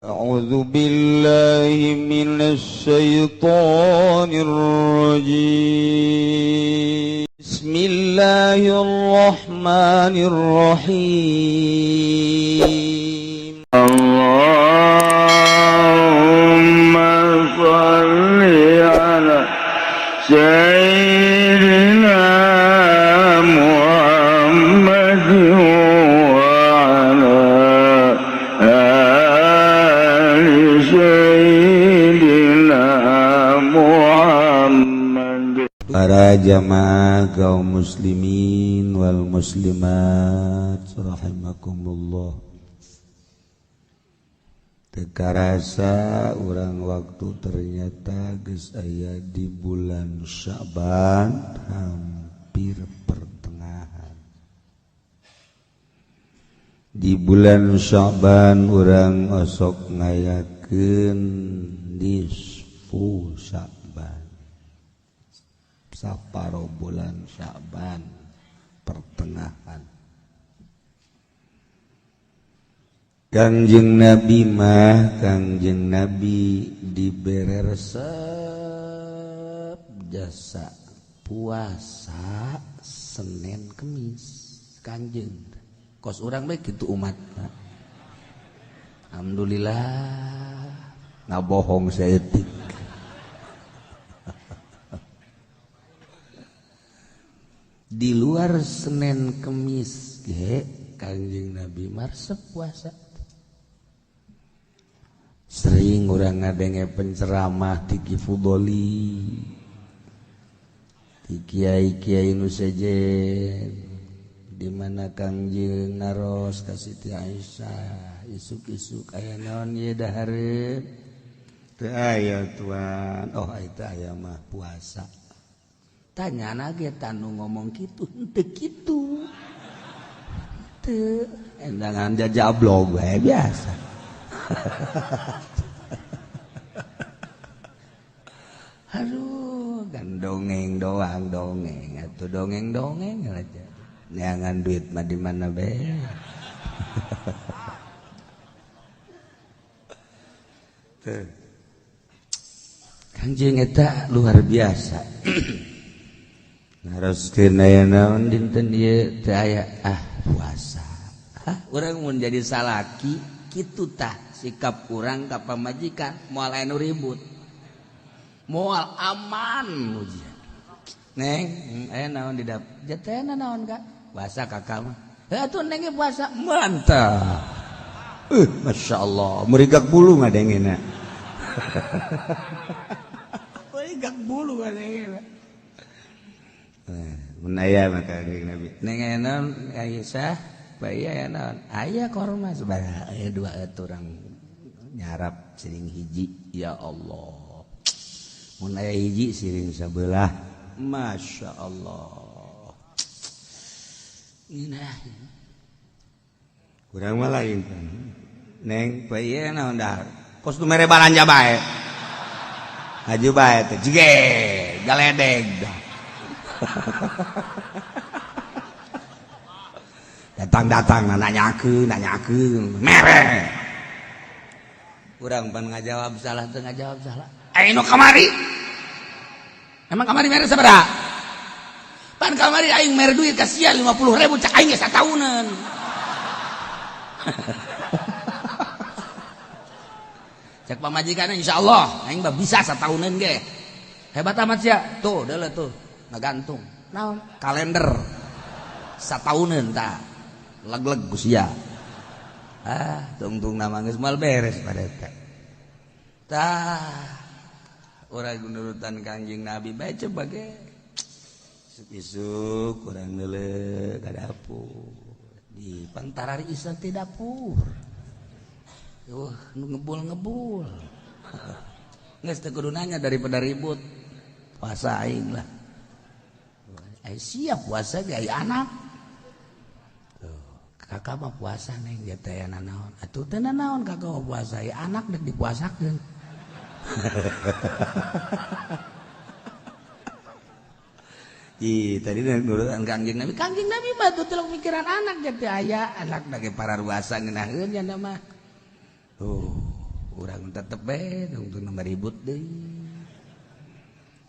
أعوذ بالله من الشيطان الرجيم. بسم الله الرحمن الرحيم. اللهم صل على سيدنا محمد وعلى آل سيدنا محمد. Para jamaah kaum muslimin wal muslimat rahimakumullah. Teu karasa urang waktu ternyata geus aya di bulan Sya'ban, hampir pertengahan. Di bulan Sya'ban urang osok ngayakeun nisfu Sya'ban, saparo bulan Sya'ban pertengahan. Kangjeng Nabi mah, Kangjeng Nabi dibere resep jasa puasa Senin Kemis. Kangjeng kos urang bae kitu umat. Alhamdulillah, ngabohong saeutik. Di luar Senin Kemis ge Kangjeng Nabi marsep puasa. Sering urang ngadenge penceramah ti Ki Fudoli, ti kiai-kiai nu sejen, di mana Kangjeng naros ka Siti Aisyah, isuk-isuk aya naon ieu dahareun? Teu aya, tuan. Oh, eta aya mah puasa. Tanya ge tanu ngomong kitu, henteu kitu. Teu endangan jajablog bae biasa. Aduh, kan dongeng doang, dongeng atau dongeng-dongeng aja. Neangan duit mah di mana be? Tuh. Kangjeng eta luar biasa. Naroskeun aya naon dinten ieu teu aya, ah puasa. Hah, urang mun jadi salaki kitu tah sikap urang ka pamajikan, moal aya nu ribut. Moal aman ujian. Neng, aya naon di dapur? Jatena naon kak? Puasa kakak mah. Heuh atuh neng ge puasa. Mantap. Masya Allah, merigak bulu ngadengena. Merigak bulu ngadengena. Mun aya maka Kangjeng Nabi. Neng aya naon Aisyah? Bae aya naon? Aya korma sabaraha? Aya dua urang nyarap siring hiji. Ya Allah. Mun aya hiji siring sabelah. Masya Allah. Ngeunah. Kurang mah lain. Neng bae naon dahar? Kos nu mere balanja bae. Haju bae teh jige galedeg. Datang-datang nanyakeun, nanyakeun, mere. Urang pan ngajawab salah teu ngajawab salah. Aing nu kamari. Emang kamari mere sabaraha? Pan kamari aing mere duit ka sia 50.000 cak aing ge sataunan. Cak pamajikan insyaallah aing mah bisa sataunan ge. Hebat amat sia. Tuh, deuleu tuh. Ngagantung. Naon? Kalender. Sataunan tah. Leg-leg ku sia. Ah, tungtung nama geus moal beres pada eta. Tah, urang nurutan Kangjeng Nabi bae coba ge. Isuk-isuk urang neuleuh ka dapur. Di pantarari isa ti dapur. Nu ngebul-ngebul. Geus teu kudu nanya daripada ribut. Puasa aing lah. Ai siap puasa ge aya anak. Tuh, kakak mah puasa neng ge teh nanaon. Atuh teu nanaon kakak mah puasa, aya anak dek dipuasakeun. Ih, tadi nurutan Kangjeng Nabi. Kangjeng Nabi mah tuh teu mikiran anak ge teh aya anak ge pararuasa ngeunaheun nya mah. Tuh. Urang tetep bae tungtung nama ribut deui.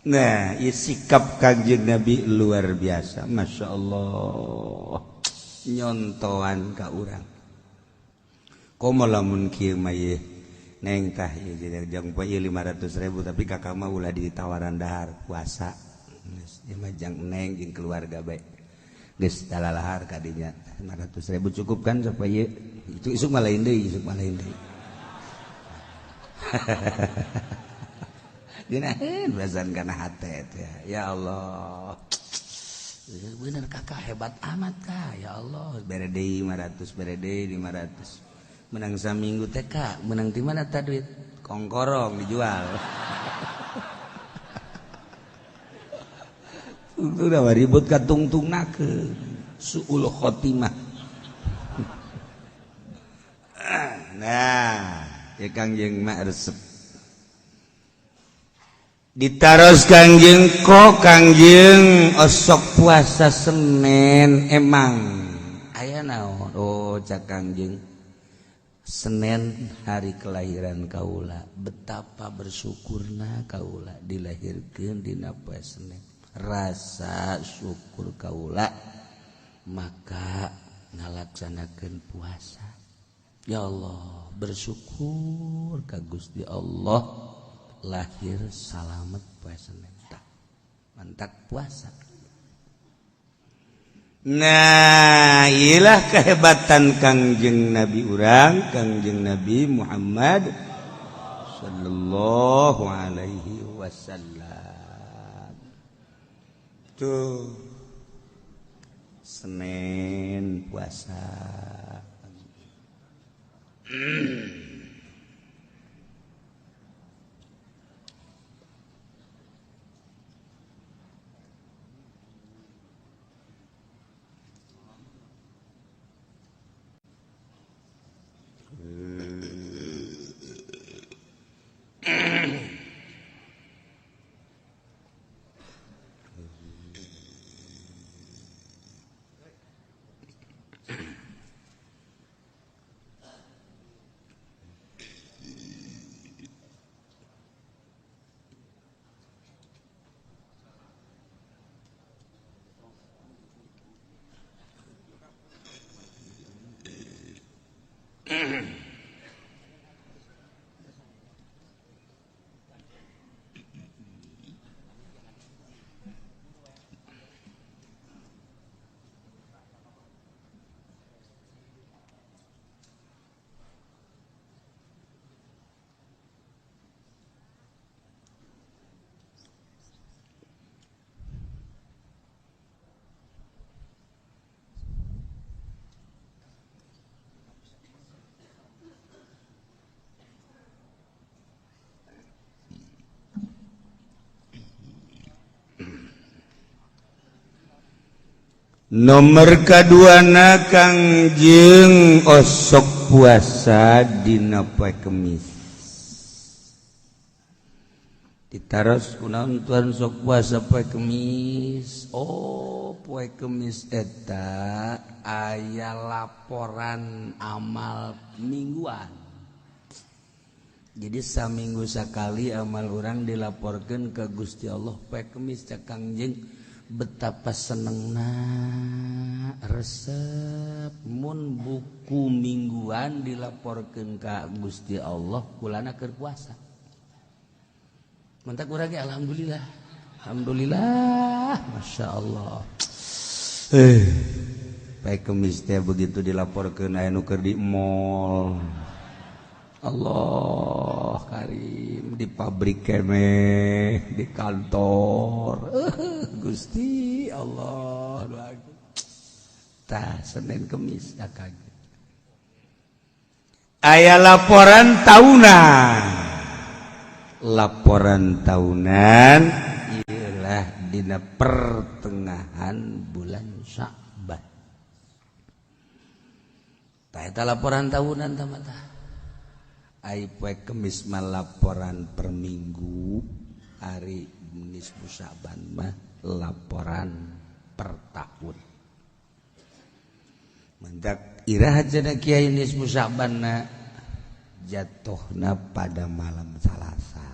Nah, ieu sikap Kangjeng Nabi luar biasa, Masya Allah, nyontoan ka urang. Komo lamun kieu mah ieu neng tah ieu jang poe 500.000 tapi kakak mah ulah ditawaran dahar puasa. Geus ieu mah jang neng jeung keluarga bae. Geus dalalahar ka dinya 500.000 cukup kan supaya itu isuk mah lain deui, isuk mah lain deui. Geunaheun perasaan kana hate teh. Ya Allah. Bener kakak hebat amat kak. Ya Allah, bere deui 500, bere deui 500. Menang saminggu teh kak, menang di mana tah duit? Kongkorong dijual. Udah ribut ka tungtungnakeun. Suul khotimah. Nah, ya Kangjeng mah resep. Ditaros Kangjeng kok Kangjeng osok puasa Senin emang aya naon? Oh, cak Kangjeng Senin hari kelahiran kaula, betapa bersyukurna kaula dilahirkeun dina poe Senin. Rasa syukur kaula maka ngalaksanakeun puasa. Ya Allah, bersyukur ka Gusti Allah lahir salamet poe Senin. Mantak puasa. Nah, ilah kehebatan Kangjeng Nabi urang, Kangjeng Nabi Muhammad sallallahu alaihi wasallam. Tuh Senin puasa. Nomor kaduana Kangjeng osok puasa dina poe Kemis. Ditaros kunaon tuan sok puasa poe Kemis? Oh, poe Kemis eta aya laporan amal mingguan. Jadi saminggu sakali amal urang dilaporkeun ke Gusti Allah poe Kemis. Cak Kangjeng betapa senengna resep mun buku mingguan dilaporkeun ka Gusti Allah kulana keur puasa. Mantak urang ge alhamdulillah. Alhamdulillah, Masya Allah. Poe Kemis teh begitu dilaporkeun aya nu keur di mall. Allah Karim di pabrik keneh, di kantor. Gusti Allah tah Senin Kemis kaget. Aya laporan tahunan. Laporan tahunan ialah dina pertengahan bulan Sya'ban. Tah eta laporan tahunan tah mah tah. Ai poe Kemis mah laporan per minggu, hari nisfu Sya'ban mah laporan per tahun. Mendak iraha cenah kiai nisfu Sya'ban na Jatuhna pada malam Salasa.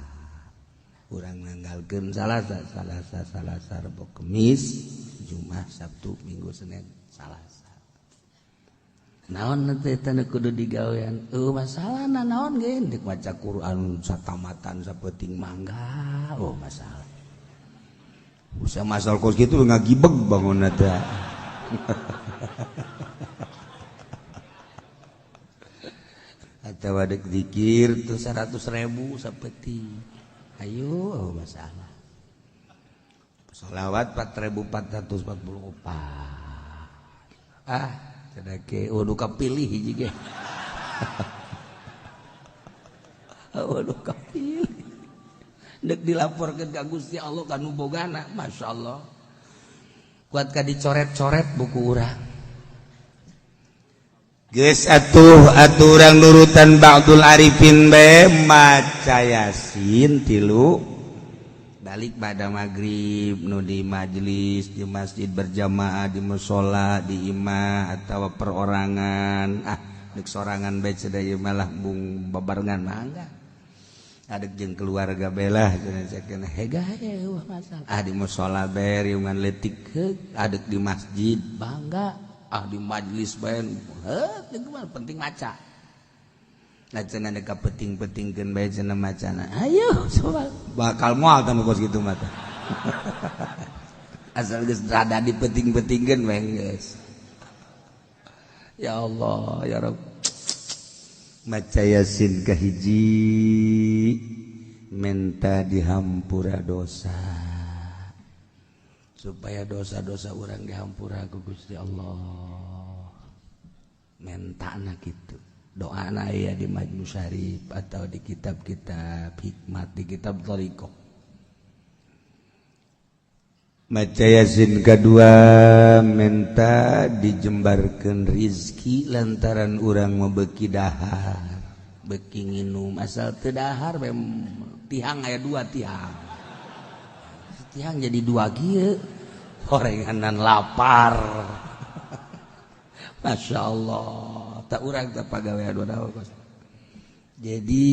Urang nanggalkeun Salasa, Salasa, Salasa, Rebo, Kemis, Jumat, Sabtu, Minggu, Senin, Salasa. Naon teh teu kudu digawean? Eueuh masalahna naon ge deuk maca Quran satamatan sapeuting mangga. Oh masalah. Usah masal kos kitu ngagibeg bangunna teh. Atau adek zikir tuh 100.000 sapeuting. Ayo oh masalah. Sholawat 4444. Ah cenah oh nu kapilih hiji ge. Oh nu kapilih. Deuk dilaporkeun ka Gusti Allah ka nu bogana, masyaallah. Kuat ka dicoret-coret buku urang. Geus atuh atuh urang nurutan Ba'dul Arifin bae maca Yasin 3 balik pada maghrib nu di majelis di masjid berjamaah di mushola di imah atau perorangan ah dek sorangan bae cenah malah bung babarengan mangga adek jeung keluarga belah cenah cekeun hega eueuh masalah ah di mushola bae riungan leutik adek di masjid bangga ah di majelis bae heuh penting maca. Nah cenah deka peting-petingkeun bae cenah macana. Ayo coba bakal moal tah kos kitu mah tah. Asal geus rada dipeting-petingkeun bae geus. Ya Allah, ya Rabb. Maca Yasin kahiji menta dihampura dosa. Supaya dosa-dosa urang dihampura ku Gusti Allah. Mentana kitu. Doa aya di Majmu Syarif atau di kitab-kitab hikmat, di kitab thariqah. Maca Yasin kedua menta dijembarkeun rizki lantaran urang mau beki dahar, beki nginum asal teu dahar tihang aya 2 tihang. Tihang jadi 2 kieu, horenganan lapar. Masya Allah. Tak urang tak pagawean dua kos. Jadi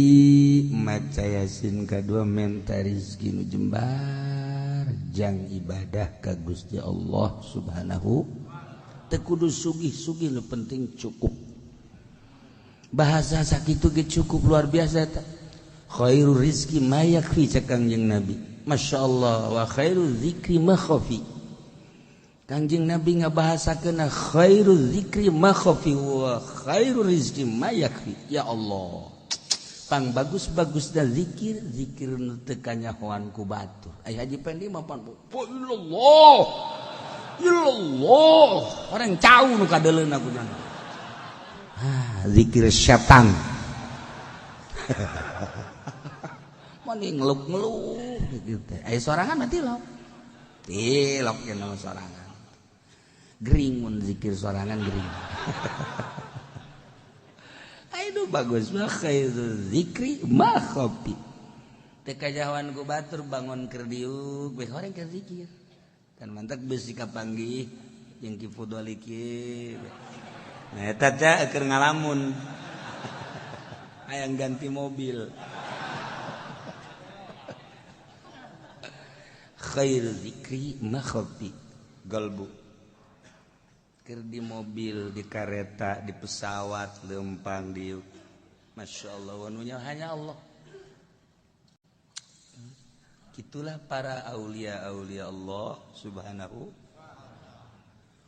maca Yasin kedua menta rizki nu jembar jang ibadah ka Gusti Allah Subhanahu. Teu kudu sugih-sugih nu penting cukup. Bahasa sakitu ge cukup luar biasa eta. Khairur rizki ma yakfi cek Kangjeng Nabi. Masya Allah wa khairu zikri ma khafi. Kangjeng Nabi ngabahasakeun khairu zikri ma khafi wa khairu rizki ma yakfi. Ya Allah. Pang bagus-bagusna zikir, zikir nu teu kanyahoan ku batur. Ai Haji Pendi mah pan illallah. Illallah. Orang cau nu kadeuleuna ku nya. Ah, zikir setan. Mani ngeluk-ngeluk gitu teh. Ai sorangan mah tilok. Tilok cenah sorangan. Gering mun zikir sorangan gering. Aduh bagus mah khairu zikri ma khafi. Teu kajahoan ku batur bangun keur diuk bae horeng keur zikir. Kan mantak beusi kapanggih jeung Ki Fudoli kieu. Nah eta teh keur ngalamun. Hayang ganti mobil. Khairu zikri ma khafi. Galbu. Keur di mobil, di kereta, di pesawat, lempang diuk. Masya Allah, wanunya hanya Allah. Itulah para aulia-aulia Allah Subhanahu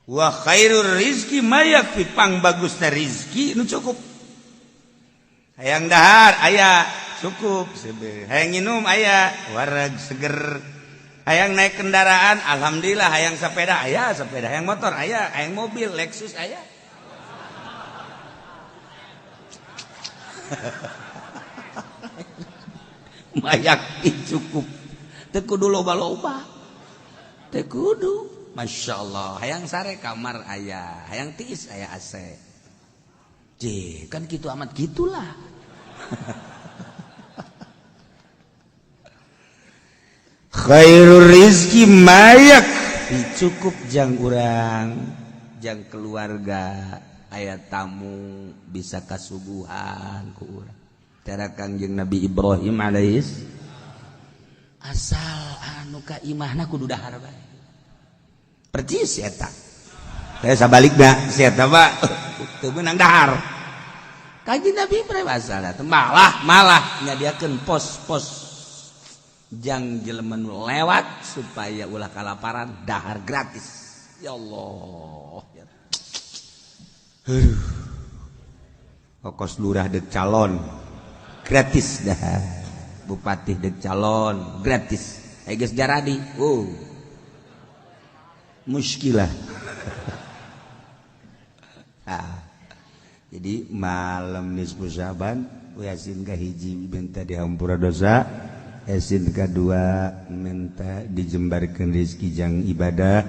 wa khairur rizki ma yakfi. Pang bagusna rizki nu cukup. Hayang dahar aya cukup, hayang nginum aya wareg seger. Hayang naik kendaraan alhamdulillah, hayang sepeda aya sepeda, hayang motor aya, hayang mobil Lexus aya. Mayak cukup. Teu kudu loba-loba. Teu kudu. Masya Allah, hayang sare kamar aya, hayang tiis aya AC. Je, kan gitu amat gitulah. Khairur rizki mayak cukup jang urang, jang keluarga, aya tamu bisa kasuguhan ku urang. Cara Kangjeng Nabi Ibrahim alaihis asal anu ka imahna kudu dahar bae. Percis eta. Saya sabalikna si eta mah teu meunang dahar. Kangjeng Nabi Ibrahim asal malah malah nyadiakeun pos-pos jang jelema nu lewat supaya ulah kalaparan dahar gratis. Ya Allah. Aduh. Kokos lurah dek calon gratis dah. Bupati dek calon gratis. Geus jaradi. Oh. Muskilah. Nah, jadi malam nisfu Syaban Yasin kahiji minta dihampura dosa, Yasin kedua minta dijembarkan rezeki jang ibadah,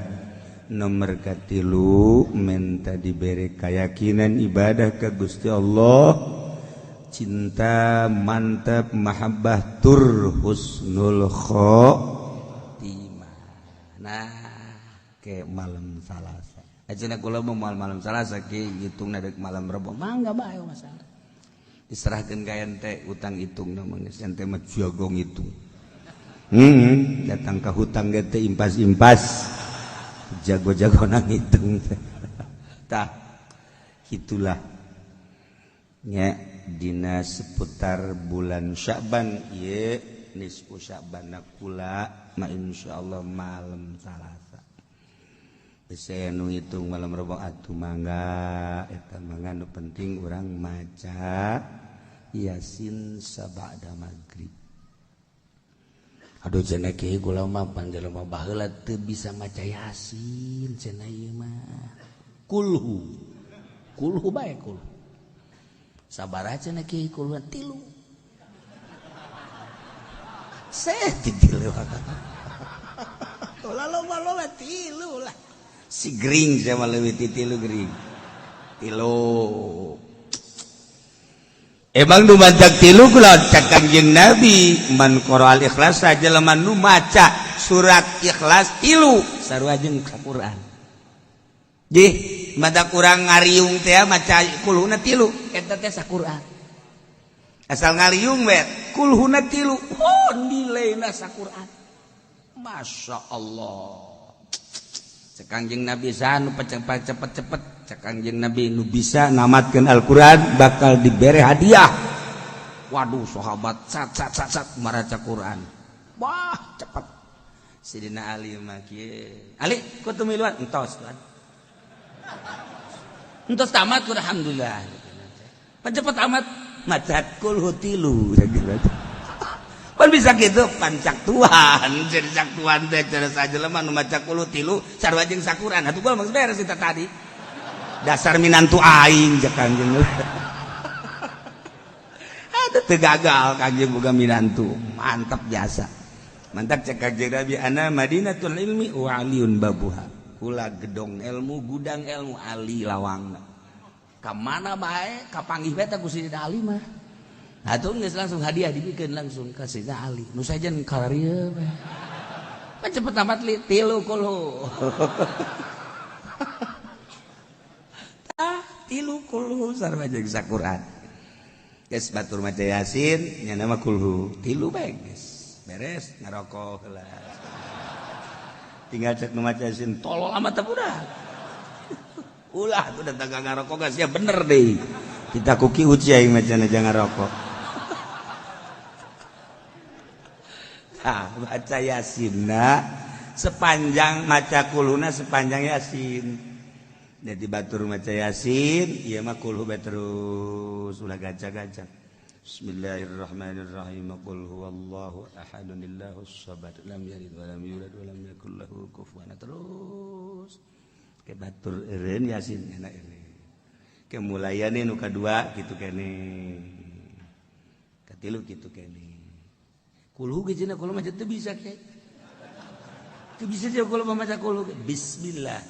nomor katilu minta diberi keyakinan ibadah ke Gusti Allah, cinta mantap mahabbah tur husnul khotimah. Nah, ke malam Salasa. Ajeuna kula mau malam Salasa ki ngitungna deuk malam Rebo, mangga bae masalah. Diserahkan ka ente utang hitung mah geus ente mah jago ngitung. Datang ke hutang ge teh impas-impas. Jago-jago nang ngitung teh. Tah, itulah nya dina seputar bulan Sya'ban ieu nisfu Sya'ban kula ma insyaallah malam Salasa. Bisa nu ngitung malam Rebo atuh mangga eta mangga nu penting urang maca Yasin sabada maghrib. Aduh cenah kieu kula mah panjelema baheula teu bisa maca Yasin cenah ieu mah. Kulhu. Kulhu bae kulhu. Sabaraha cenah kieu kulhu tilu. Seh tilu. Ulah loba-loba tilu lah. Si gering sama leuwih ti tilu gering. Tilu. Emang nu maca tilu kula cak Kangjeng Nabi man qara al ikhlas jelema nu maca surat ikhlas tilu sarua jeung Quran. Jih, mata kurang ngariung teh maca kulhuna tilu eta teh saquran. Asal ngariung we kulhuna tilu, oh nilaina saquran. Masya Allah. Cek Kangjeng Nabi sanu cepet-cepet cek Kangjeng Nabi nu bisa namatkeun Al-Qur'an bakal dibere hadiah. Waduh sahabat sat sat sat sat maraca Quran. Wah cepet. Sidina Ali mah kieu. Ali ku teu miluan entos tuan. Entos tamat alhamdulillah. Pan cepet amat maca kulhu tilu. Pan bisa gitu pancak Tuhan jadi cak Tuhan teh cara sajelema nu maca kulhu tilu sarua jeung sakuran atuh gua mah beres eta tadi. Dasar minantu aing cek Kangjeng. Aduh teu gagal Kangjeng boga minantu mantap jasa. Mantap cek Kangjeng Nabi ana Madinatul ilmi wa aliyun babuha. Kula gedong ilmu gudang ilmu Ali lawangna. Ka mana bae kapanggih bae teh ku Sidina Ali mah. Atuh geus langsung hadiah dibikeun langsung ka Sidina Ali. Nu sajen kararieu bae. Pan cepet amat li tilu kulhu. Ah, tilu kulhu sarua jeung saquran. Geus batur maca Yasin nya nama kulhu tilu bae geus. Beres ngarokok heula. Tinggal cek nu maca Yasin tolol amat teh budak. Ulah tuh datang ka ngarokok geus ya bener deui. Kita kuki uci aing macana jangan rokok. Nah, baca Yasinna sepanjang maca kulhuna sepanjang Yasin. Jadi batur maca Yasin, ieu mah kulhu bae terus ulah gaca-gaca. Bismillahirrahmanirrahim. Qul huwallahu ahad, Allahus samad, lam yalid wa lam yulad wa lam yakul lahu kufuwan. Terus ke batur eureun Yasin enak eureun. Kemulayane nu kadua kitu kene. Katilu kitu kene. Kulhu ge cenah kulhu mah teu bisa ke. Teu bisa jeung kulhu mah maca kulhu. Bismillah.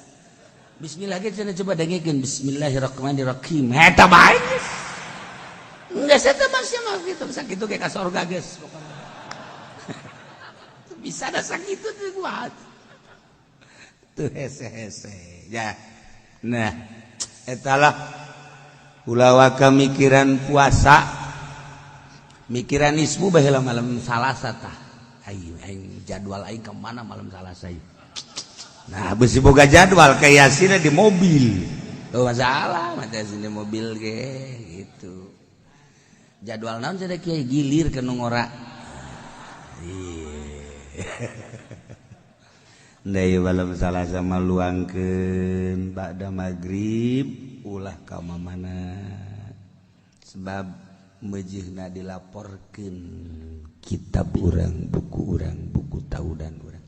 Bismillah ge cenah coba dengekeun bismillahirrahmanirrahim. Eta bae geus. Geus eta mah sia mah kitu sakitu ge ka sorga geus pokona. Bisa da sakitu teh kuat. Tuh hese-hese ya. Nah, etalah ulawa kemikiran puasa. Mikiran nisbu baheula malam Salasa tah. Aing aing jadwal aing ke mana malam Salasa ieu. Nah, besi boga jadwal kayak Yasin di mobil. Oh, masalah mata Yasin di mobil ge gitu. Jadwal naon cenah kiai gilir ke nu ngora. Iya. Malam Salasa maluangkeun ba'da magrib ulah ka mana sebab mejihna dilaporkeun kitab urang buku tahunan urang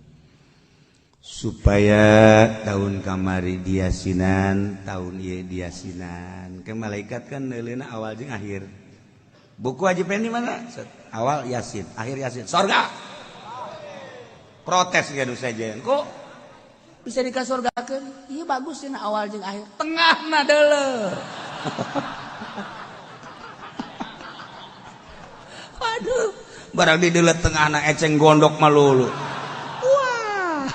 supaya tahun kamari diasinan tahun ieu diasinan ke malaikat kan neuleuna awal jeung akhir buku Haji Pendi mana awal Yasin akhir Yasin sorga protes gaduh saja kok bisa dikasorgakeun ieu bagus cenah awal jeung akhir tengahna deuleu. Waduh barang di deuleu tengahna eceng gondok malulu. Wah.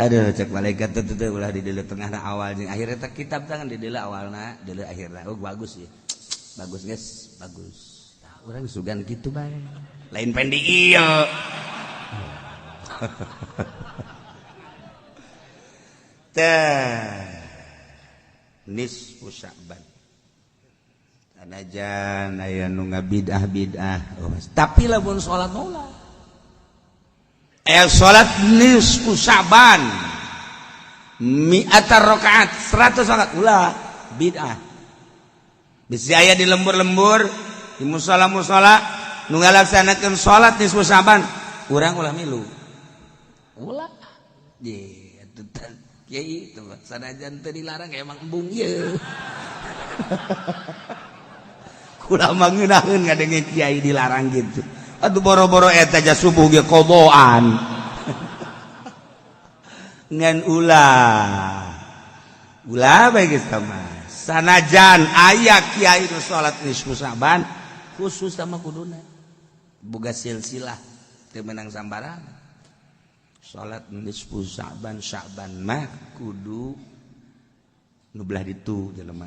Aduh cek malaikat teu teu ulah di deuleu tengahna awal jeung akhir eta kitab tangan di deuleu awalna deuleu akhirna. Oh bagus ya. Bagus guys, bagus. Nah, urang sugan kitu bae. Lain pendi ieu. Teh nisfu Sya'ban. Sanajan aya nu ngabidah-bidah. Oh, tapi lamun salat mah salat nisfu Sya'ban mi'ata rakaat 100 rakaat ulah bid'ah. Bisi aya di lembur-lembur di musala-musala nu ngalaksanakeun salat nisfu Sya'ban urang ulah milu. Ulah. Ye atuh kiai teh sanajan teu dilarang emang embung ieu. Kula mah ngeunaheun ngadenge kiai dilarang gitu. Aduh boro-boro eta ja subuh ge qodoan. Ngan ulah. Ulah bae geus mah. Sanajan aya kiai nu salat nisfu Sya'ban khusus sama kuduna. Boga silsilah teu meunang sambarangan. Salat nisfu Sya'ban Sya'ban mah kudu nu belah ditu jelema.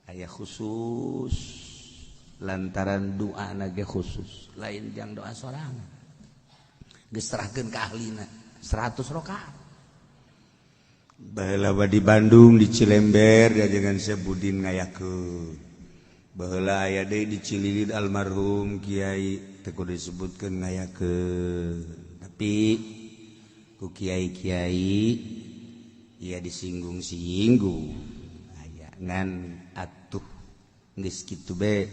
Aya khusus lantaran doa nage khusus lain jang doa sorangan geus serahkeun ka ahlina 100 rakaat. Baheula di Bandung di Cilember diajengan Sebudin ngayakeun. Baheula aya deui di Cililin almarhum kiai teu kudu disebutkeun ngayakeun. Tapi ku kiai-kiai ieu disinggung-singgung aya ngan atuh geus kitu be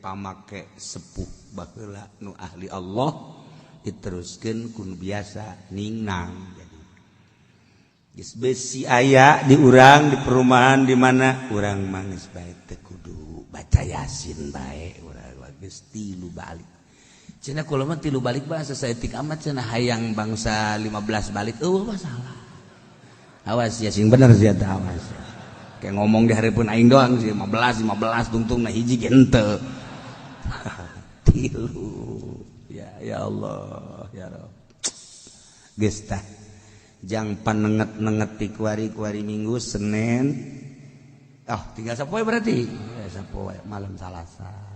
pamake sepuh baheula nu ahli Allah diteruskeun ku nu biasa ningnang. Jadi geus besi aya di urang di perumahan di mana urang mah geus bae teu kudu baca Yasin bae urang geus tilu balik. Cenah kula mah tilu balik bangsa saeutik amat cenah hayang bangsa 15 balik eueuh masalah. Awas ya sing bener sia teh awas. Kayak ngomong di hareupeun aing doang sih 15 15 tungtung nah hiji ge henteu. Tilu. Ya ya Allah ya Rabb. Geus tah jang panenget-nenget ti kuari-kuari Minggu Senin. Ah tinggal sapoe berarti. Ya sapoe malam Salasa.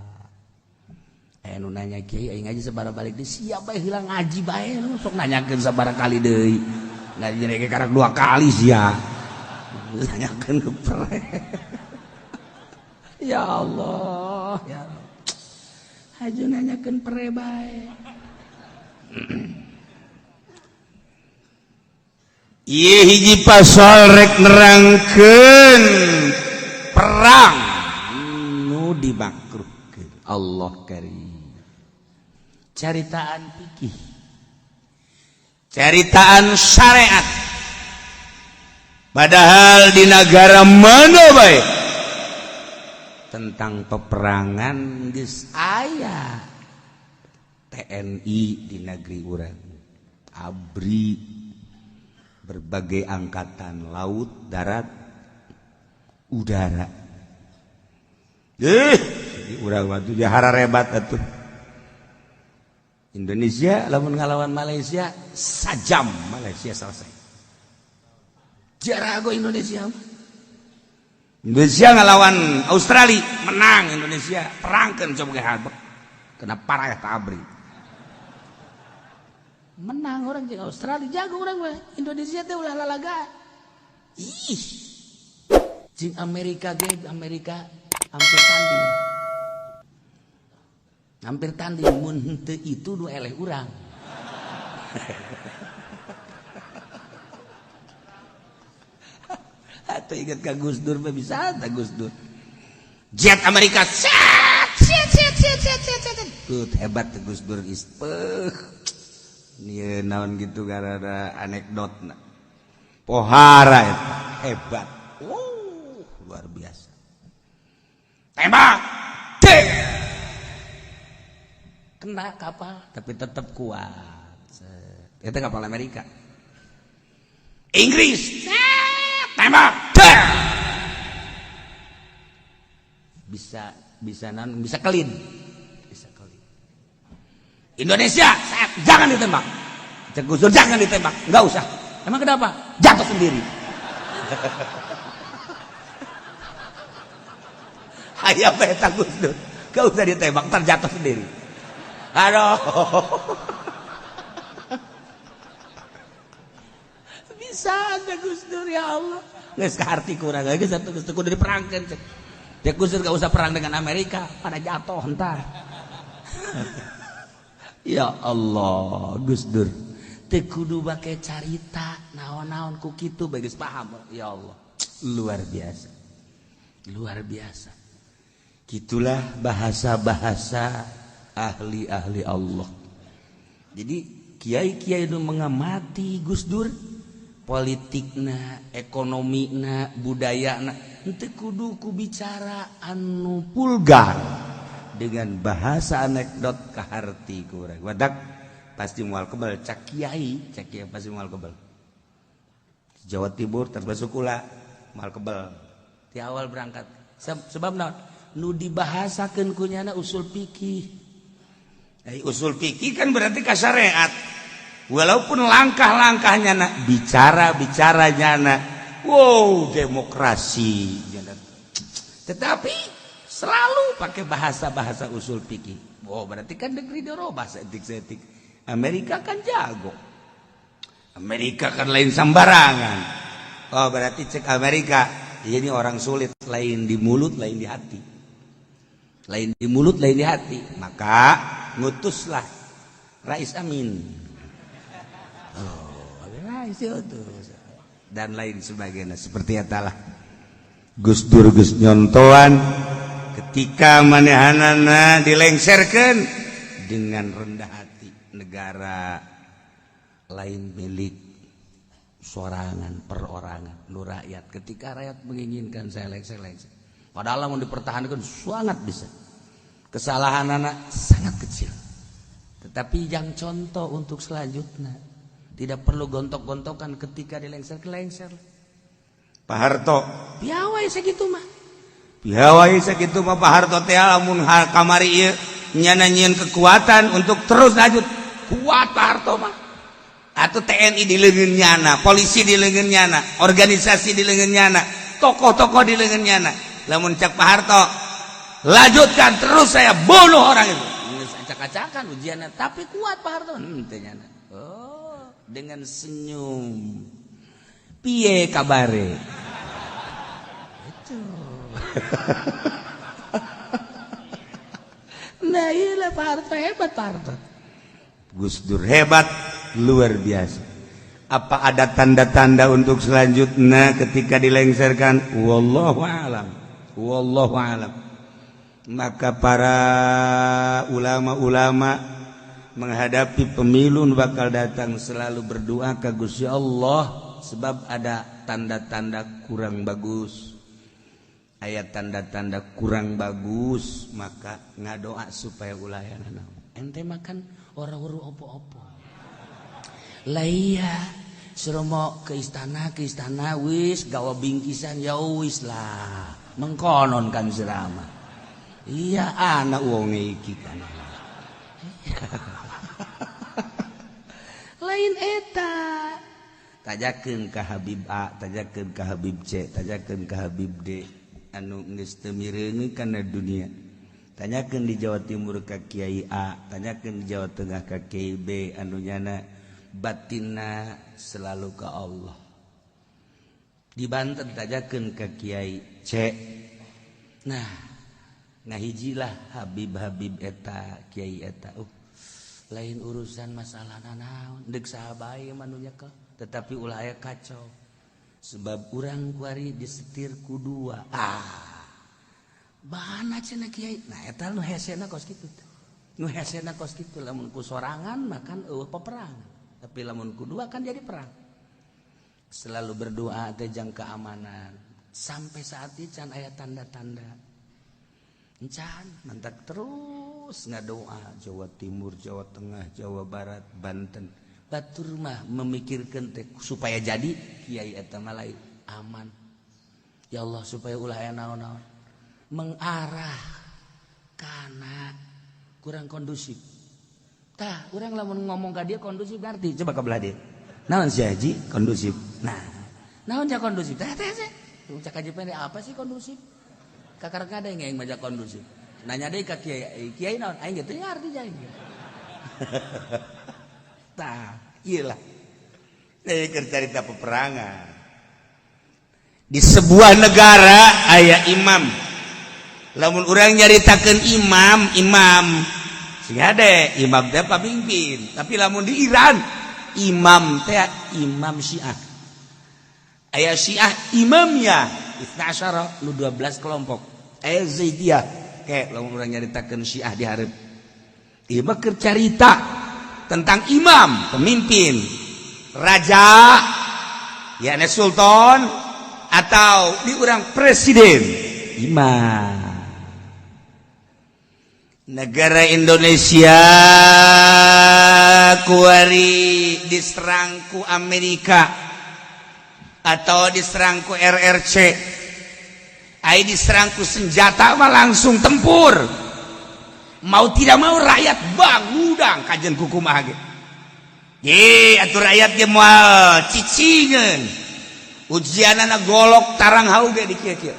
Nu nanya kiai aing ngaji sabaraha balik deui siap bae heula ngaji bae lu sok nanyakeun sabaraha kali deui. Ngaji ge karak 2 kali sia. Nanyakeun ke pre. Ya Allah, ya Allah. Haju nanyakeun pre bae. Ieu hiji pasal rek nerangkeun perang nu dimakruhkeun Allah karim. Caritaan fikih, caritaan syariat. Padahal di negara mana bae tentang peperangan geus aya TNI di negeri urang, ABRI, berbagai angkatan laut, darat, udara. Di urang mah tuh jahara rebat atuh. Indonesia lamun ngalawan Malaysia sajam Malaysia selesai. Jarago Indonesia mah. Indonesia ngelawan Australia menang Indonesia perangkeun coba ge habek kena parah tabri menang orang jeung Australia jago orang mah Indonesia teh ulah lalaga ih jeung Amerika ge Amerika hampir tanding mun henteu itu nu eleh urang. Atau ingat ka Gus Dur mah bisa ta Gus Dur jet Amerika set set set set set set set. Hebat Gus Dur ispeuh. Nih naon gitu gara-gara anekdotna. Pohara eta hebat. Luar biasa. Tembak. Dek. Kena kapal tapi tetap kuat. Itu kapal Amerika. Inggris. Tembak. Dek. Bisa bisa non bisa kelin. Indonesia, jangan ditembak. Cek Gus Dur, jangan ditembak, nggak usah. Emang kenapa? Jatuh sendiri. Hayam eta Gus Dur, nggak usah ditembak, ntar jatuh sendiri. Aduh. Bisa aja Gus Dur ya Allah. Geus kaharti kurang lagi satu Gus Dur kudu diperangkeun cek. Cek Gus Dur nggak usah perang dengan Amerika, pada jatuh ntar. Ya Allah, Gus Dur. Teu kudu bake carita naon-naon ku kitu bae geus paham. Ya Allah, luar biasa. Luar biasa. Gitulah bahasa-bahasa ahli-ahli Allah. Jadi kiai-kiai itu mengamati Gus Dur, politikna, ekonomina, budayana, henteu kudu ku bicara anu pulgar. Dengan bahasa anekdot kaharti kurang wadak pasti mual kebal cak kiai pasti mual kebal. Jawa Timur termasuk kula mual kebal di awal berangkat sebab naon nu dibahasakeun ku nyana usul fikih. Usul fikih kan berarti ka syariat walaupun langkah-langkahnya na bicara-bicara nyana wow demokrasi tetapi selalu pakai bahasa-bahasa usul fikih. Oh, berarti kan negeri dirobah seetik-seetik. Amerika kan jago. Amerika kan lain sembarangan. Oh, berarti cek Amerika, ini orang sulit, lain di mulut, lain di hati. Lain di mulut, lain di hati. Maka ngutuslah Rais Amin. Oh, Rais itu dan lain sebagainya. Seperti etalah Gus Dur geus nyontoan ketika manehanana dilengserkan dengan rendah hati negara lain milik sorangan perorangan nu rakyat. Ketika rakyat menginginkan saya lengser padahal mau dipertahankan sangat bisa, kesalahan anak sangat kecil, tetapi yang contoh untuk selanjutnya tidak perlu gontok-gontokan ketika dilengser lengser. Pak Harto piawai segitu mah. Piawai sakitu mah Pak Harto teh lamun kamari ieu nyana nyieun kekuatan untuk terus lanjut. Kuat Pak Harto mah. Atuh TNI di leungeun nyana, polisi di leungeun nyana, organisasi di leungeun nyana, tokoh-tokoh di leungeun nyana. Lamun cak Pak Harto, lanjutkan terus saya bunuh orang itu. Geus acak-acakan ujianna, tapi kuat Pak Harto henteu nyana. Oh, dengan senyum. Piye kabare? Itu. Nah iyalah Pak Harto hebat, Pak Harto. Gus Dur hebat, luar biasa. Apa ada tanda-tanda untuk selanjutnya ketika dilengserkan? Wallahu alam. Wallahu alam. Maka para ulama-ulama menghadapi pemilu bakal datang selalu berdoa ke Gusti Allah sebab ada tanda-tanda kurang bagus. Ayat tanda-tanda kurang bagus maka ngadoa supaya ulah aya naon. Ente makan ora weruh opo-opo. Lah iya, suruh mau ke istana wis gawa bingkisan ya wis lah. Mengkonon kan serama. Iya anak wong iki kan. Lain eta. Tajakeun ka Habib A, tajakeun ka Habib C, tajakeun ka Habib D. Anu geus teu mireungeun kana dunia. Tanyakeun di Jawa Timur ka Kiai A, tanyakeun di Jawa Tengah ka Kiai B, anu nyana batinna selalu ka Allah. Di Banten tanyakeun ka Kiai C. Nah, ngahijilah Habib-habib eta, Kiai eta. Lain urusan masalah nanaon, deuk saha bae mah nu nyekel, tetapi ulah aya kacau. Sebab urang kuari disetir ku dua. Ah. Bahana cenah kiai. Nah, eta nu hesena kos kitu. Nu hesena kos kitu lamun ku sorangan makan eueuh peperangan. Tapi lamun ku dua kan jadi perang. Selalu berdoa teh jang keamanan. Sampai saat ini can aya tanda-tanda. Encan mantak terus ngadoa Jawa Timur, Jawa Tengah, Jawa Barat, Banten. Batur mah memikirkan teh supaya jadi kiai eta mah lain aman. Ya Allah supaya ulah aya naon-naon. Mengarah kana kurang kondusif. Tah, urang lamun ngomong ka dia kondusif ngarti. Coba ka belah dieu. Naon si haji kondusif. Nah, naon ja kondusif? Teh teh teh. Cak haji pendek apa sih kondusif? Kakar kada yang maja kondusif. Nanya deui ka kiai, kiai naon? Aing ge teu ngarti aing. Tah, ieu lah. Ieu keur carita peperangan. Di sebuah negara aya imam. Lamun urang nyaritakeun imam, imam sing hade, imam teh pamimpin. Tapi lamun di Iran, imam teh imam Syiah. Aya Syiah imamnya itsna asyara, nu 12 kelompok. Aya Zaidiyah, kayak lamun urang nyaritakeun Syiah di hareup. Ieu mah keur carita tentang imam, pemimpin, raja, yakni sultan atau di urang presiden, imam. Negara Indonesia kuari diserang ku Amerika atau diserang ku RRC, ai diserang ku senjata mah langsung tempur, mau tidak mau rakyat bangudang kajen kukumaha ge. Ye atuh rakyat ge moal cicingeun, ujianana golok tarang hau ge di kieu-kieu.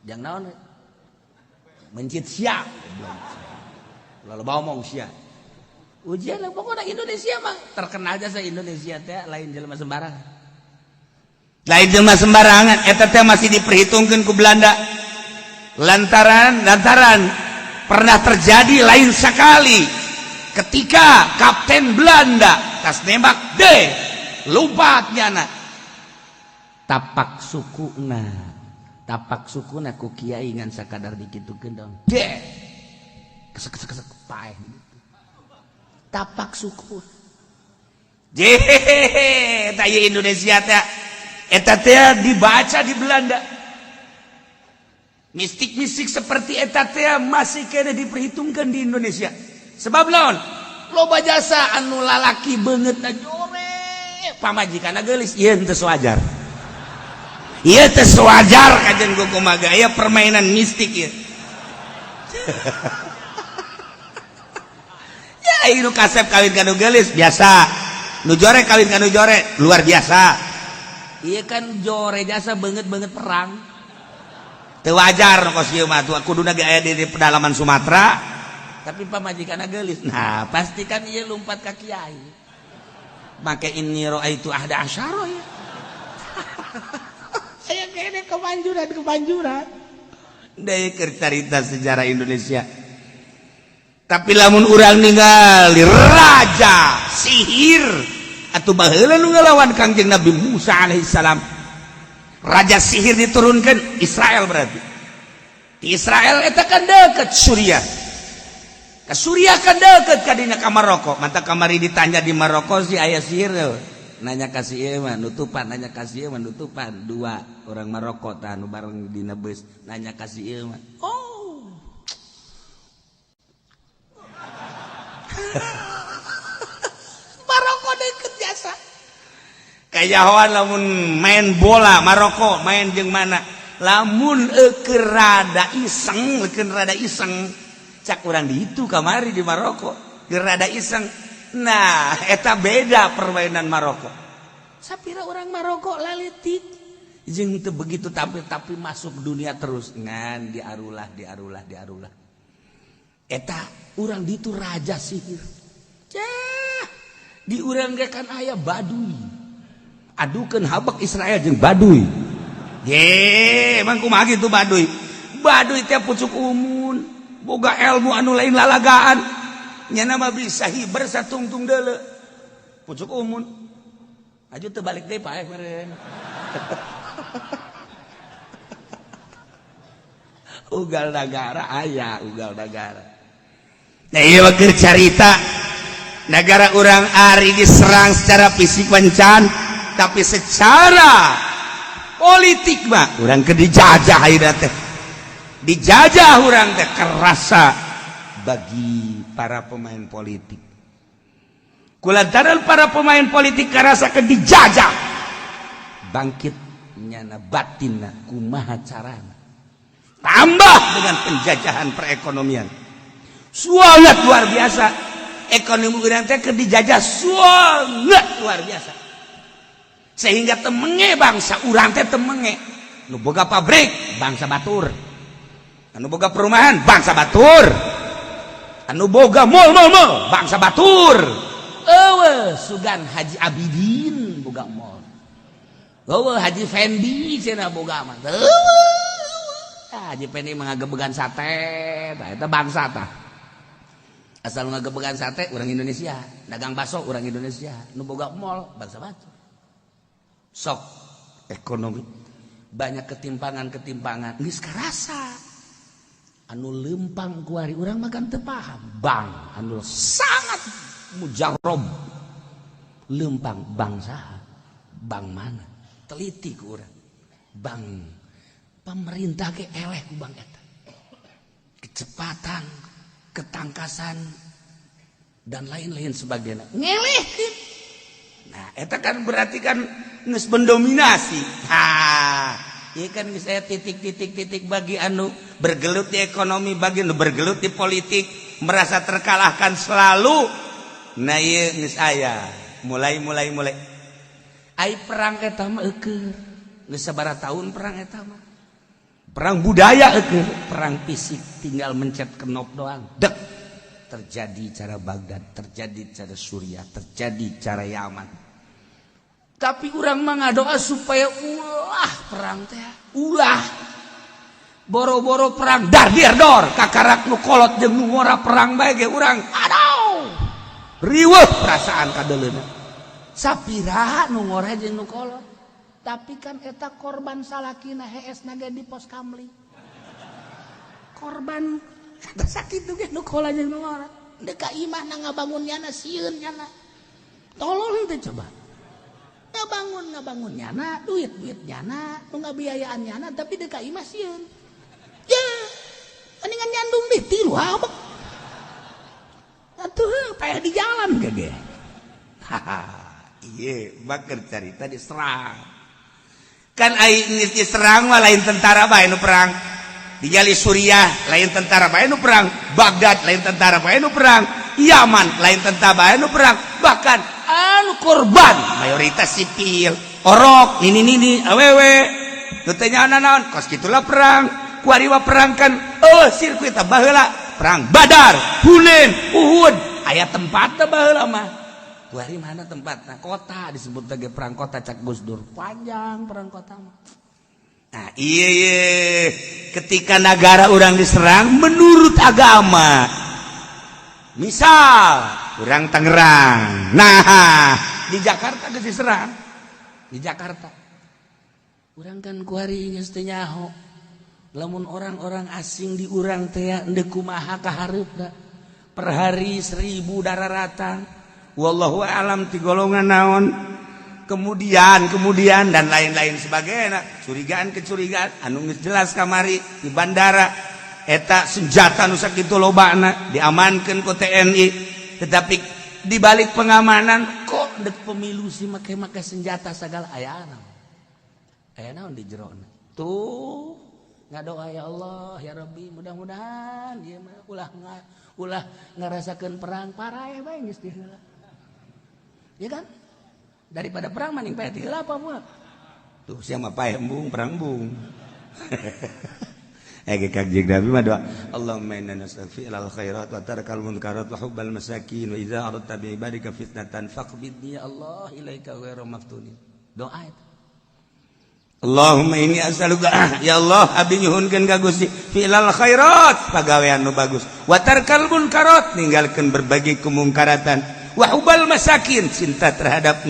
Jang naon mencit sia lalu ngomong sia ujian. Pokoknya Indonesia mah terkenal jasa Indonesia teh lain jelema sembarangan, lain jelema sembarangan. Eta teh masih diperhitungkan ku Belanda lantaran lantaran pernah terjadi lain sekali ketika kapten Belanda tas nembak deh lompat nyana tapak sukuna, tapak sukuna ku kiai ngan sakadar dikitukeun dong deh kesek kesek kesek paeh tapak suku. Jehehe, eta ieu Indonesia teh eta teh dibaca di Belanda, mistik-mistik seperti eta teh masih kena diperhitungkan di Indonesia. Sebab lawan loba jasa anu lalaki beungeutna jore, pamajikanna geulis. Ieu teu wajar, ieu teu wajar kajen kumaha gaya permainan mistik ieu. Ya nu kasep kawin ka nu geulis biasa, nu jore kawin ka nu jore luar biasa. Iya kan jore jasa banget-banget perang teu wajar kos ieu mah, kuduna ge aya di pedalaman Sumatera tapi pamajikanna geulis. Nah, pasti kan ieu lumpat ka kiai make inni raaitu ahda asyara ya. Aya kene kemanjuran kemanjuran deui keur carita sejarah Indonesia. Tapi lamun urang ningali raja sihir atau baheula nu ngelawan Kangjeng Nabi Musa alaihissalam, raja sihir diturunkan Israel, berarti di Israel eta kan deket Suriah, ke Suriah kan deket kadinya ka Maroko. Mantap kamari ditanya di Maroko si aya sihir tuh. Nanya kasih ieu mah nutupan, nanya kasih ieu mah nutupan. Dua orang Maroko tah nu bareng dina bus nanya kasih ieu mah, oh, Maroko deket jasa kayahoan lamun main bola Maroko main jeung mana lamun keur rada iseng, keur rada iseng cak urang di itu kamari di Maroko keur rada iseng. Nah, eta beda permainan Maroko. Sapira orang Maroko laletik. Jeung teu begitu tampil tapi masuk dunia terus ngan diarulah diarulah diarulah. Eta urang ditu raja sihir. Cah, di urang ge kan aya Baduy. Adukeun habek Israel jeung Baduy. Ye, emang kumaha kitu Baduy? Baduy teh pucuk umun, boga ilmu anu lain lalagaan. Nyana mah bisa hiber satungtung deuleu. Pucuk umun. Aju teu balik deui paeh meureun. Ugal nagara aya, ugal nagara. Nah, ieu mah keur carita negara urang ari diserang secara fisik mencan, tapi secara politik mah urang keur dijajah ayeuna teh. Dijajah urang teh kerasa bagi para pemain politik. Kulantaran para pemain politik kerasa ke dijajah, bangkit nyana batinna kumaha carana. Tambah dengan penjajahan perekonomian. Sangat luar biasa. Ekonomi urang teh keur dijajah sangat luar biasa. Sehingga temenge bangsa urang teh temenge. Nu boga pabrik bangsa batur. Anu boga perumahan bangsa batur. Anu boga mall mall mall bangsa batur. Eueuh sugan Haji Abidin boga mall. Eueuh Haji Fendi cenah boga mah. Eueuh Haji Fendi mah ngagebegan sate, tah eta bangsa tah. Asal ngagebegan sate urang Indonesia, dagang bakso urang Indonesia, nu boga mall bangsa batur. Sok ekonomi banyak ketimpangan-ketimpangan geus karasa. Anu lempang kuari urang makan teu paham. Bang anu sangat mujarob lempang bangsa bank mana teliti ku urang. Bank pemerintah ge eleh ku bank eta. Kecepatan, ketangkasan dan lain-lain sebagainya ngelehkeun. Nah, eta kan berarti kan geus mendominasi. Ha, ieu kan geus aya titik-titik-titik bagi anu bergelut di ekonomi, bagi anu bergelut di politik, merasa terkalahkan selalu. Nah, ieu geus aya mulai mulai mulai. Ai perang eta mah eueuh. Geus sabaraha tahun perang eta mah. Perang budaya eueuh, perang fisik tinggal mencet knop doang. Dek. Terjadi cara Baghdad, terjadi cara Suriah, terjadi cara Yaman. Tapi urang mah ngadoa supaya ulah perang teh, ulah. Boro-boro perang dar dir dor, kakarak nu kolot jeung nu ngora perang bae ge urang. Aduh. Riweuh perasaan kadeuleuna. Sapira nu ngora jeung nu kolot. Tapi kan eta korban salakina hees naga di pos kamli. Korban kata sakitu ge nu kolot jeung nu ngora. Deuk ka imah na ngabangun nyana sieun nyana. Tolong teh coba. Ngabangun ngabangun nyana, duit-duit nyana, nu ngabiayaan nyana tapi deuk ka imah sieun. Ya, mendingan nyandung deh tilu habek. Atuh payah di jalan gege. Haha, iya bakar carita diserang. Kan ai geus diserang mah lain tentara bae nu perang. Dijali Suriah lain tentara bae nu perang, Baghdad lain tentara bae nu perang, Yaman lain tentara bae nu perang, bahkan anu korban mayoritas sipil, orok, nini nini, awewe. Nu teh nyaho naon, kos kitulah perang. Kuari mah perang kan, oh sirkuit baheula, perang Badar, Hunain, Uhud, aya tempatna baheula mah. Kuari mana tempatna? Kota disebut lagi perang kota cak Gus Dur. Panjang perang kota mah. Nah, iya, iya. Ketika negara orang diserang menurut agama. Misal orang Tangerang. Nah, di Jakarta geus diserang. Di Jakarta. Urang kan kuari geus teu nyaho. Lamun orang-orang asing di urang teh endek kumaha kahareupna. Per hari 1000 dararatan. Wallahu alam ti golongan naon. Kemudian kemudian dan lain-lain sebagainya, curigaan kecurigaan anu geus jelas kamari di bandara eta senjata nu sakitu lobana diamankeun ku TNI, tetapi di balik pengamanan kok dek pemilu sih make-make senjata segala aya naon, aya naon di jerona tuh. Ngadoa ya Allah ya Rabbi, mudah-mudahan ieu mah ulah ngarasakeun perang paraeh bae geus ti heula, ya kan? Daripada perang maning paeh ti heula apa moal. Tuh siapa paeh embung perang embung. Eh Kangjeng Nabi mah doa Allahumma inna nas'aluka fi'lal khairat wa tarkal munkarat wa hubbal masakin wa idza aradta bi ibadika fitnatan faqbidni ya Allah ilaika ghairu maftunin. Doa itu. Allahumma inni as'aluka ya Allah abdi nyuhunkeun ka Gusti fi'lal khairat pagawean nu bagus wa tarkal munkarat ninggalkeun berbagai kemungkaratan wa hubbal masakin cinta terhadap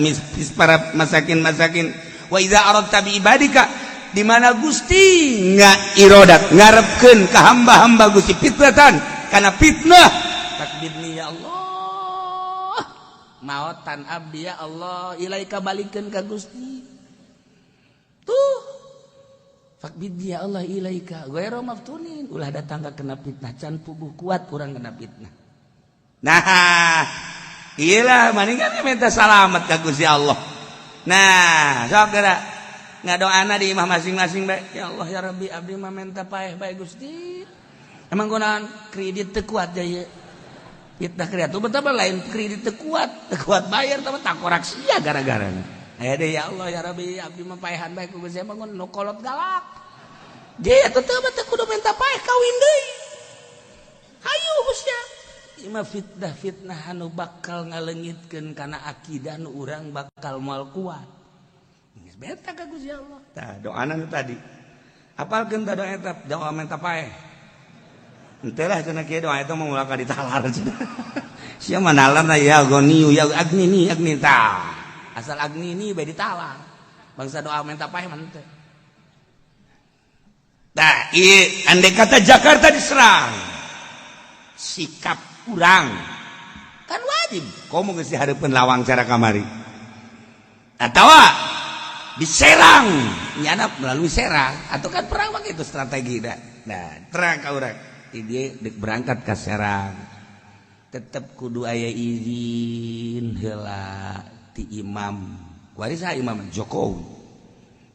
para masakin-masakin wa idza aradta bi ibadika di mana Gusti nggak irodat ngarepkeun ka hamba-hamba Gusti fitnatan kana fitnah takbirni ya Allah maotan abdi ya Allah ilaika balikeun ka Gusti tuh fakbidni ya Allah ilaika ghairu maftunin ulah datang ka kena fitnah can puguh kuat kurang kena fitnah. Nah iyalah maningan minta salamet ka Gusti Allah. Nah sok geura ngadoana di imah masing-masing baik ya Allah ya Rabbi abdi mah minta paeh bae Gusti emang gunaan kredit teu kuat jaya fitnah kredit tuh betapa lain kredit teu kuat bayar tapi takorak sia gara-garana aya deh ya Allah ya Rabbi abdi mah paehan bae ku Gusti emang nu kolot galak dia tetep teu kudu minta paeh kawin deui hayu Gusti imah fitnah fitnah anu bakal ngaleungitkeun kana akidah nu urang bakal moal kuat. Beta ka Gusti Allah. Tah doana nu tadi. Apalkeun tah doa eta doa minta paeh. Henteu lah cenah kieu doa eta mah ulah ka ditalar cenah. Sia mah nalarna ya ghaniyu ya agnini agni tah. Asal agnini bae ditalar. Bangsa doa minta paeh mah henteu. Tah ieu andai kata Jakarta diserang. Sikap urang kan wajib komo geus dihareupeun lawang cara kamari. Atawa diserang nyana melalui Serang atau kan perang begitu strategi dah. Nah terang ka urang dia dek berangkat ke Serang tetep kudu aya izin heula ti imam warisa Imam Jokowi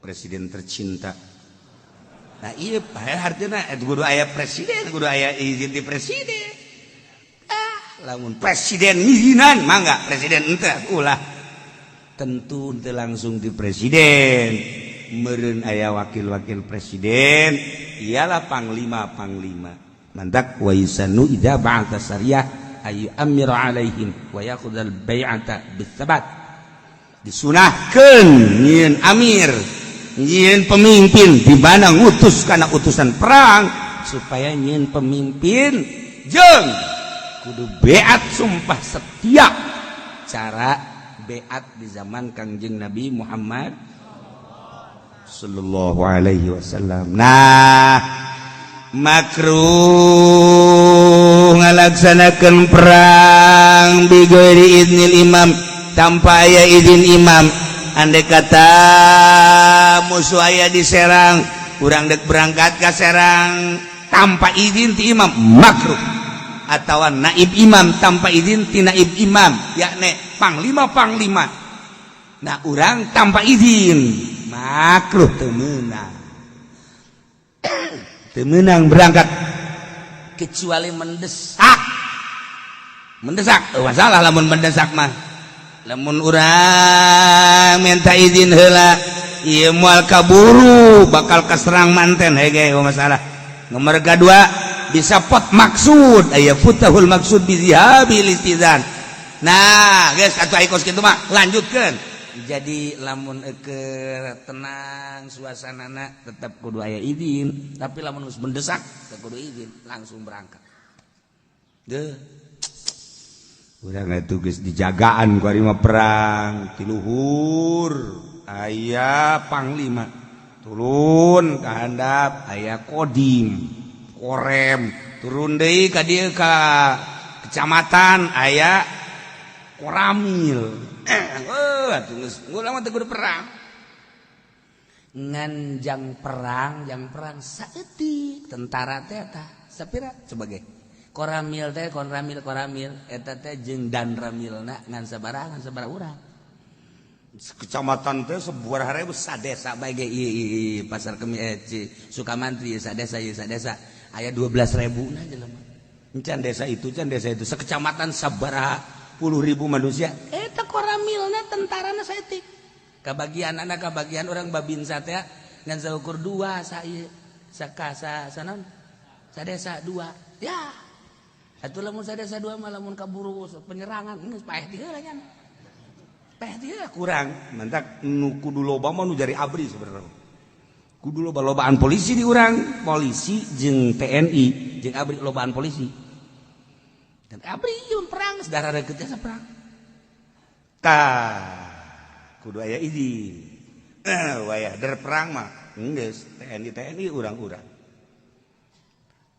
presiden tercinta. Nah iya artinya kudu aya presiden kudu aya izin ti presiden. Ah lamun presiden ngizinan mangga presiden ente ulah tentu ente langsung di presiden meureun aya wakil-wakil presiden ialah panglima-panglima mantak wa yusanu idza ba'atha sariyah ayu amira alaihim wa ya'khudhal bai'ata bisabat disunahkeun nyieun amir nyieun pemimpin di mana ngutus kana utusan perang supaya nyieun pemimpin jeung kudu beat sumpah setia cara beat di zaman Kangjeng Nabi Muhammad sallallahu alaihi wasallam. Nah makruh ngalaksanakeun perang bighairi idnil imam tanpa aya izin imam. Andai kata musuh aya di Serang urang dek berangkat ke Serang tanpa izin ti imam makruh atau naib imam tanpa izin ti naib imam yakni panglima panglima. Nah urang tanpa izin makruh teu meunang teu meunang berangkat kecuali mendesak mendesak oh, masalah lamun mendesak mah lamun urang minta izin heula ieu moal kaburu bakal keserang manten hege oh, masalah nomor kedua bisa pot maksud aya futahul maksud bizihabil istizan. Nah guys atuh aya kos kitu mah lanjutkeun jadi lamun ke tenang suasanana tetap kudu aya izin tapi lamun geus mendesak teu kudu izin langsung berangkat deh. Urang itu geus dijagaan ku ari mah perang ti luhur aya panglima turun ka handap aya kodim korem turun deui ka dieu ka kecamatan aya koramil atuh geus urang mah teu kudu perang ngan jang perang saeutik tentara teh eta sapira sebagai koramil teh koramil koramil eta teh jeung dan ramilna ngan sabaraha urang kecamatan teh sebuah ribu sadesa bae ge ieu pasar kemi Sukamantri sadesa ieu sadesa aya 12.000 na jelema encan desa itu can desa itu sekecamatan sabaraha puluh ribu manusia eta koramilna tentarana saeutik. Kabagian anak, kabagian orang Babinsa teh ngan saukur dua sa ieu saka sa sanon sadesa dua ya. Atuh lamun sadesa dua mah, lamun kaburu penyerangan geus paeh ti heula nya. Paeh ti heula kurang. Mantak nu kudu loba mah nu jari ABRI sebenarnya. Kudu loba-lobaan polisi di urang, polisi jeung TNI jeung ABRI, lobaan polisi. Dan ABRI ieu perang saudara deket jasa perang. Tah kudu aya izin. Wayah der perang mah geus TNI TNI urang-urang.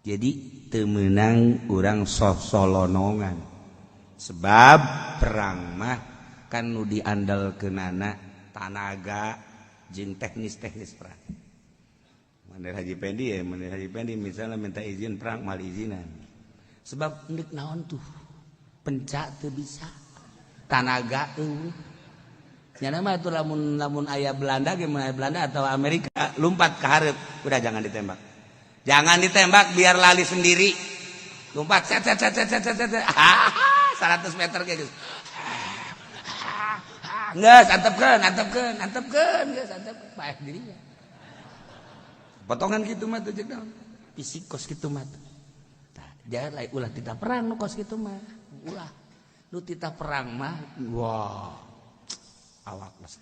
Jadi teu meunang urang sosolonongan. Sebab perang mah kan nu diandalkeunana tanaga jeung teknis-teknis perang. Mandir Haji Pendi ya, Mandir Haji Pendi misalnya minta izin perang mal izinan. Sebab ndek naon tuh? Pencak teu bisa. Tanaga eueuh. Nyana mah itu lamun lamun aya Belanda ge, aya Belanda atau Amerika lompat ke hareup, udah jangan ditembak. Jangan ditembak, biar lali sendiri. Lompat set set set set set set set. 100 meter geus. Geus antepkeun, antepkeun, antepkeun, geus antepkeun. Paeh dirinya. Potongan gitu mah tuh jeung naon? Fisik kos kitu mah. Tah, jangan lain ulah titah perang nu kos kitu mah. Ulah. Nu titah perang mah wah. Awak mas.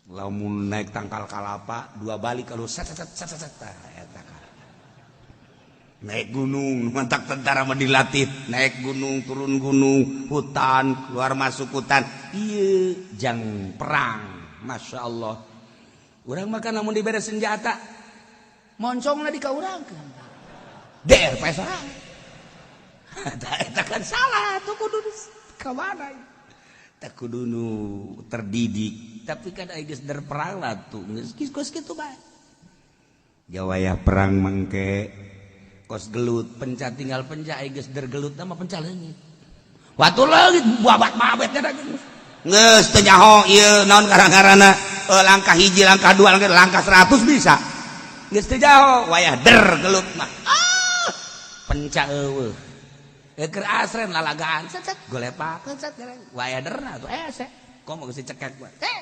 Lamun naik tangkal kalapa dua balik kalau set set set set set tah eta kan. Naik gunung, mantak tentara mah dilatih naik gunung, turun gunung, hutan, keluar masuk hutan. Iya, jang perang. Masya Allah. Urang makan lamun dibere senjata, moncongna di ka urang. Der pae sorang. Eta kan salah tuh, kudu ka mana? Tak kudu nu terdidik. Tapi kan aya geus der perang lah tuh, geus kos kitu bae. Jawaya perang mangke kos gelut, penca tinggal penca, aya geus der gelut mah penca leungit. Watu leungit babat mabet eta geus. Geus teu nyaho ieu naon karang-karana, langkah hiji, langkah dua, langkah langkah 100 bisa. Geus teu nyaho wayah der gelut mah. Ah, penca eueuh. Keur asren lalagaan set set golepak set set wayah derna tuh ese. Komo geus dicekek bae. Eh.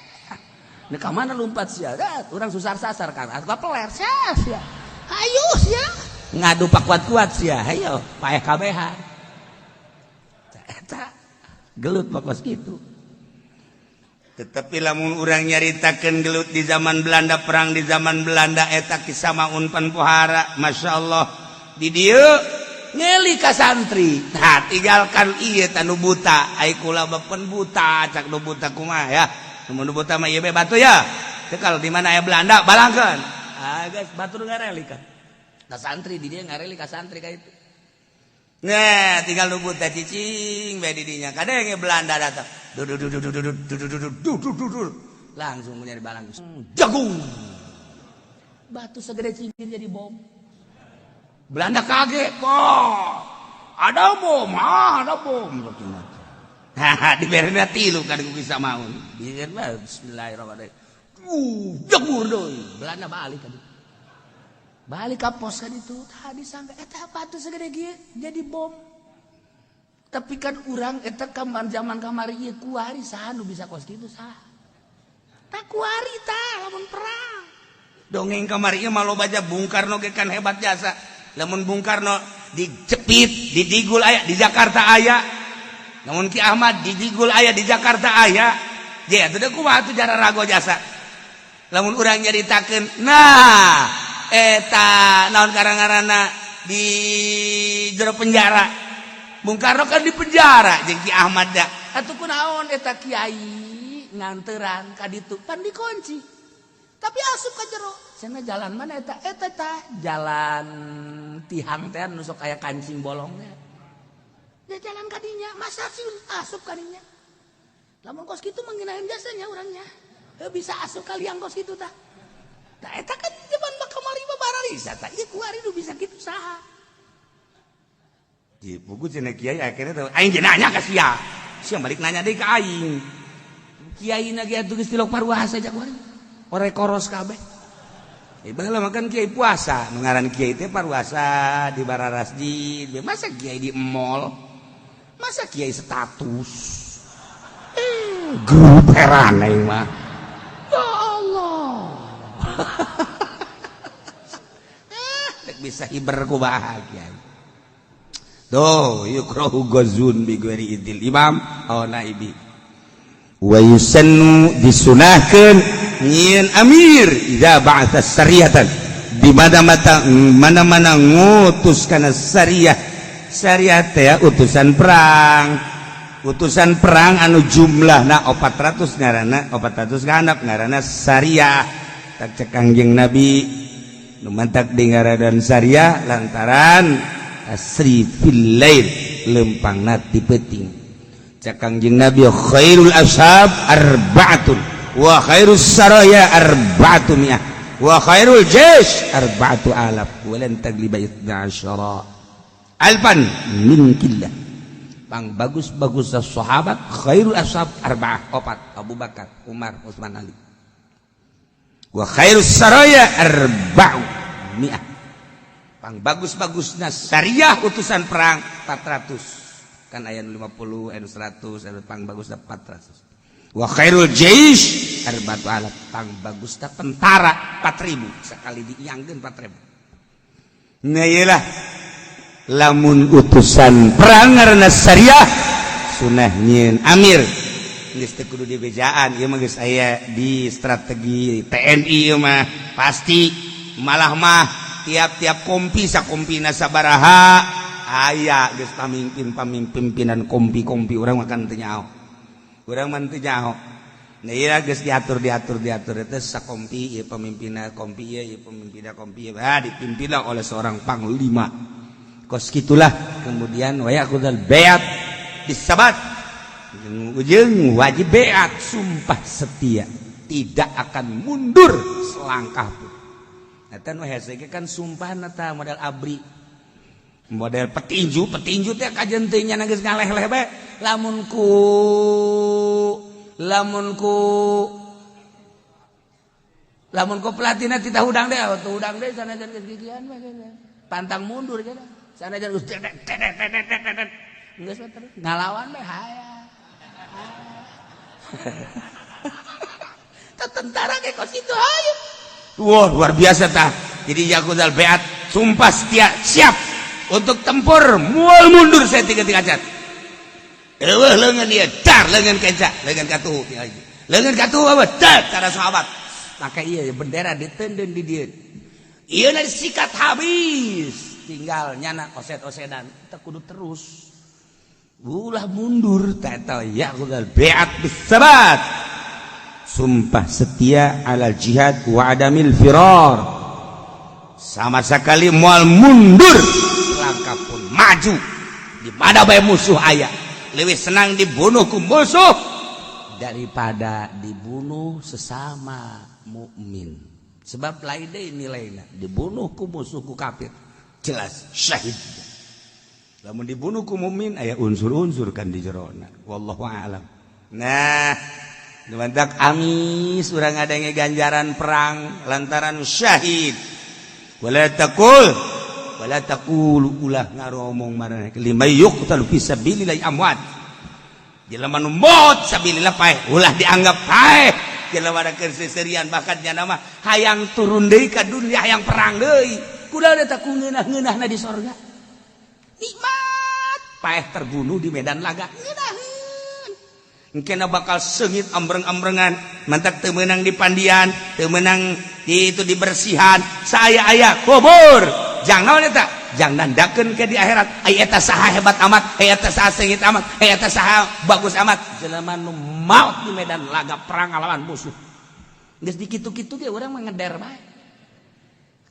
Ini ka mana lompat sia? Urang susar sasar kan. Atuh peler sia sia. Hayu sia. Ngadu pak kuat-kuat sia. Hayo paeh kabehan. Eta gelut mah kos kitu. Tetapi lamun urang nyaritakeun gelut di zaman Belanda, perang di zaman Belanda, eta kisah maun pan pohara, Masya Allah. Di dieu ngeli ka santri. Nah, tinggalkan ieu tanu buta. Ai kula mah pen buta, cak nu buta kumaha ya. Nu buta mah ieu be batu ya. Teu kalau di mana aya Belanda balangkeun. Ah guys, batur ngareli kan. Ka santri di dieu ngareli ka santri ka itu. Nah, tinggal nu buta cicing bae di dinya. Kadenge Belanda datang. Du du du du du du du du du du du du du. Langsung nyari balang. Jagung. Batu segede cingkir jadi bom. Belanda kaget. Wah, ada bom, ah, ada bom. Haha, diberena tilu kan ku bisa maun. Dibere bismillahirrahmanirrahim. Jebur deui. Belanda balik kan. Balik ka pos kan itu. Tadi sangka eta batu segede kieu jadi bom. Tapi kan urang eta kamar zaman kamari ieu kuari saha nu bisa kos kitu, saha? Tak kuari tah lamun perang. Dongeng kamari ieu mah loba aja. Bung Karno ge kan hebat jasa. Lamun Bung Karno dicepit, didigul aya di Jakarta aya. Namun Ki Ahmad didigul aya di Jakarta aya. Je atuh kumaha atuh jara rago jasa. Lamun urang nyaritakeun, nah eta naon karang-karana di jero penjara. Bung Karno kan di penjara jeung Ki Ahmad da. Atuh kunaon eta kiai nganteran ka ditu pan dikunci. Tapi asup ka jero. Cenah jalan mana eta? Eta tah jalan tihang teh nu sok aya kancing bolongnya. Ya jalan kadinya, masa sih asup kadinya. Lamun kos kitu menghinain jasanya urangnya. Bisa asup kalian kos kitu tah. Tah eta kan zaman mah kamari mah baralisa tah. Ieu kuari nu bisa kitu saha? Di buku cenah kiai akhirnya tuh aing ge nanya ka sia. Sia balik nanya deui ka aing. Kiai na ge atuh geus tilok paruasa jak kuari. Ore koros kabeh. Baheula mah kan kiai puasa, nu ngaran kiai teh paruasa di bararasjid. Masa kiai di mall? Masa kiai status? Grup heran aing mah. Bisa hiber ku bahagia. Tuh, yukrahu ghazwun bi ghairi idnil imam aw naibi. Wa yusannu, disunahkeun nyieun amir, idza ba'atha sariyatan, di mana-mana mana-mana ngutus kana sariyah. Sariyah teh utusan perang, utusan perang anu jumlahna 400, ngaranna 400 ganap ngaranna sariyah. Tak cek Kangjeng Nabi, nu mantak di ngaranan sariyah lantaran asri fil lail, lempangna ti peuting. Cek Kangjeng Nabi, khairul ashab arba'atun wa khairus saraya arba'atu mi'ah wa khairul jais arba'atu alaf walan tagliba itsna asyara alfan min qillah. Pang bagus-bagus sahabat, khairul ashab arba'ah, opat: Abu Bakar, Umar, Utsman, Ali. Wa khairus saraya arba'u mi'ah, pang bagus-bagusna syariah, utusan perang 400 kan, aya 50, aya 100, aya pang bagusna 400. Wa khairul jais arba'atu alaf, pang bagusna tentara 4000, sekali diiangkeun 4000. Nah, iyalah, lamun utusan perang ngaranna syariah, sunah nyieun amir. Geus teu kudu dibejaan, ieu mah geus aya di strategi TNI. Ieu mah pasti, malah mah tiap-tiap kompi, sakompina sabaraha, aya geus pamimpin pamimpin, pimpinan kompi-kompi. Urang makan teu nyaho, urang mah teu nyaho. Nah, iya, geus diatur, diatur, diatur itu sakompi ieu pemimpinna kompi ieu, ieu pemimpinna kompi ieu. Ah, dipimpinlah oleh seorang panglima kos gitulah. Kemudian wa ya'khudul baiat bisabat, ujung wajib beat, sumpah setia, tidak akan mundur selangkah pun. Eta nu hese ge kan sumpah eta model ABRI, model petinju. Petinju teh kajen teh nya geus ngaleh-leh bae, lamun ku pelatihna titah hudang deh, tuh hudang deh, sanajan geus gigian mah pantang mundur cenah, sanajan geus tetet tetet tetet tetet, geus terus ngalawan bae. Haya. Tentara kayak kos itu, hayu. Wah, luar biasa tah. Jadi ya'khudul beat, sumpah setia, siap untuk tempur, mual mundur saya tiga tiga cat. Eueuh leungeun ieu, dar leungeun kenca, leungeun katuhu, leungeun katuhu apa? Dar cara sahabat. Maka iya bendera ditenden di dieu. Ieu na disikat habis. Tinggal nyana oset-osedan. Kita kudu terus. Ulah mundur ta ya'khudul beat bisabat, sumpah setia alal jihad wa adamil firar, sama sekali mual mundur langkah pun, maju di mana bae musuh aya. Lebih senang dibunuh ku musuh daripada dibunuh sesama mukmin, sebab lain deui nilainya dibunuh ku musuh, ku kafir jelas syahid. Lamun dibunuh ku mukmin aya unsur-unsur kan di jerona, wallahu a'lam. Nah, mantak amis urang ada ganjaran perang lantaran syahid. Wala taqul, wala taqulu, ulah ngaromong maraneh, liman yuqtalu fi sabilillah amwat, jelema nu maot sabilillah paeh, ulah dianggap paeh. Jelema keur seserian, bahkan nya mah hayang turun deui ka dunia, hayang perang deui. Kuda eta ku ngeunah-ngeunahna di sorga, nikmat paeh terbunuh di medan laga, ngeunaheun. Engkena bakal sengit ambreng-ambrengan. Mantak teu meunang di pandian, teu meunang di itu dibersihan, saya aya kubur. Jang naon eta? Jang nandakeun ke di akhirat. Ai eta saha hebat amat, ai eta saha sengit amat, ai eta saha bagus amat. Jelema nu maut di medan laga perang ngalawan musuh. Geus dikitu-kitu ge urang mah ngeder bae.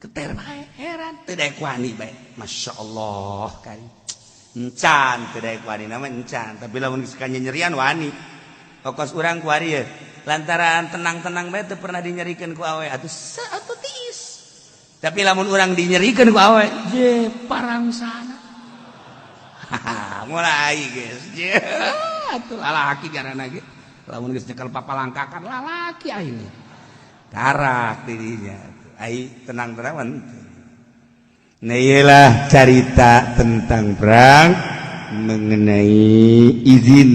Keter bae, heran teu daek wani bae. Masya Allah kari. Encan teu daek wani nama encan, tapi lamun geus nyerian wani. Kos urang kuari ya lantaran tenang-tenang bae, teu pernah dinyerikeun ku awe atuh, atuh tiis. Tapi lamun urang dinyerikeun ku awe je parang sana, mulai geus je atuh lalaki garana ge. Lamun geus nyekel papalangkakan lalaki aing karak dirinya ai tenang-tenang. Nah, iyalah carita tentang perang mengenai izin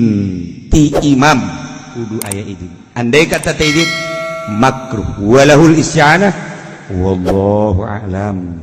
ti imam, kudu aya izin. Andai kata teu izin, makruh, walahul isti'anah, wallahu a'lam.